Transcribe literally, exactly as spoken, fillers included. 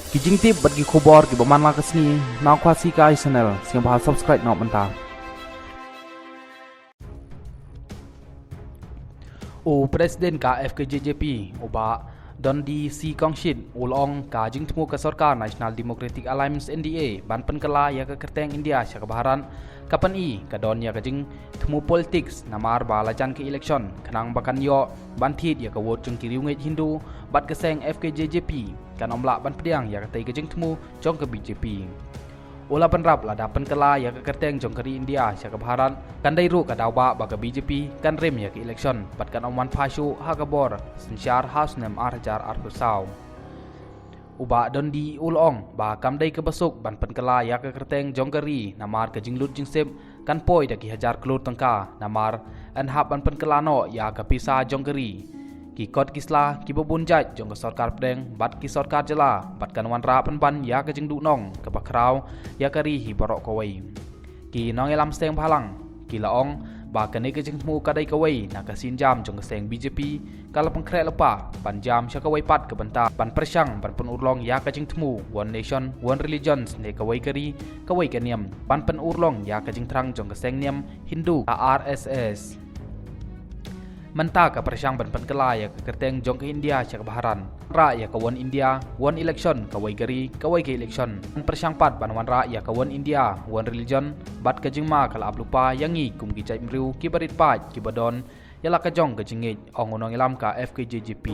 Ki jingtip bad ki khubor kiba man la ka sngi na Khasi Kai Channel, sngewbha subscribe noh mynta. U President ka F K J J P, u Bah Dundee C Kongshit, u la ong ka jingthmu ka sorkar National Democratic Alliance, N D A, ban pynkylla ïa ka kyrteng India sha ka Bharat, ka pyni ka don ïa ka jingthmu politics, namar ba la jan ka election khnang ba kan ïoh ban thied ïa ka vote jong ki riewngeit Hindu, bad ka seng F K J J P kan ym lah ban pdiang ïa katei ka jingthmu jong ka B J P. U la bynrap, lada pynkylla ïa ka kyrteng jong ka ri India sha ka Bharat, kan dei ruh ka daw ba, ba ka B J P kan rim ïa ka election bad kan ym wan phai shuh ha ka bor synshar ha u snem ar hajar arphew saw. U Bah Dundee u la ong ba kam dei kaba suk ban pynkylla ïa ka kyrteng jong ka ri namar ka jinglut jingsep kan poi da ki hajar klur tyngka, namar yn hap ban pynkylla noh ïa ka pisa jong ka ri, ki kot ki sla kiba bun jait jong ka sorkar pdeng bad ki sorkar jylla, bad kan wanrah pynban ïa ka jingduhnong kaba khraw ïa ka ri hi baroh kawei. Ki nongïalam seng bhalang ki la ong ba kane ka jingthmu ka dei kawei na ka sienjam jong ka seng B J P, ka la pynkhreh lypa ban jam sha kawei pat ka bynta ban pyrshang ban pynurlong ïa ka jingthmu One Nation, One Religion, ne kawei ka ri, kawei ka niam, ban pynurlong ïa ka jingthrang jong ka seng niam Hindu, ka R S S. Mynta ka pyrshang ban pynkylla ïa ka kyrteng jong ka India sha ka Bharat, wanrah ïa ka One India, One Election, kawei ka ri, kawei ka election. Pyrshang pat ban wanrah ïa ka One India, One Religion, bad ka jingma ka la ap lypa ïa ngi kum ki jaitbynriew kiba rit paid, kiba don ïa la ka jong ka jingngeit, ong u nongïalam ka F K J J P.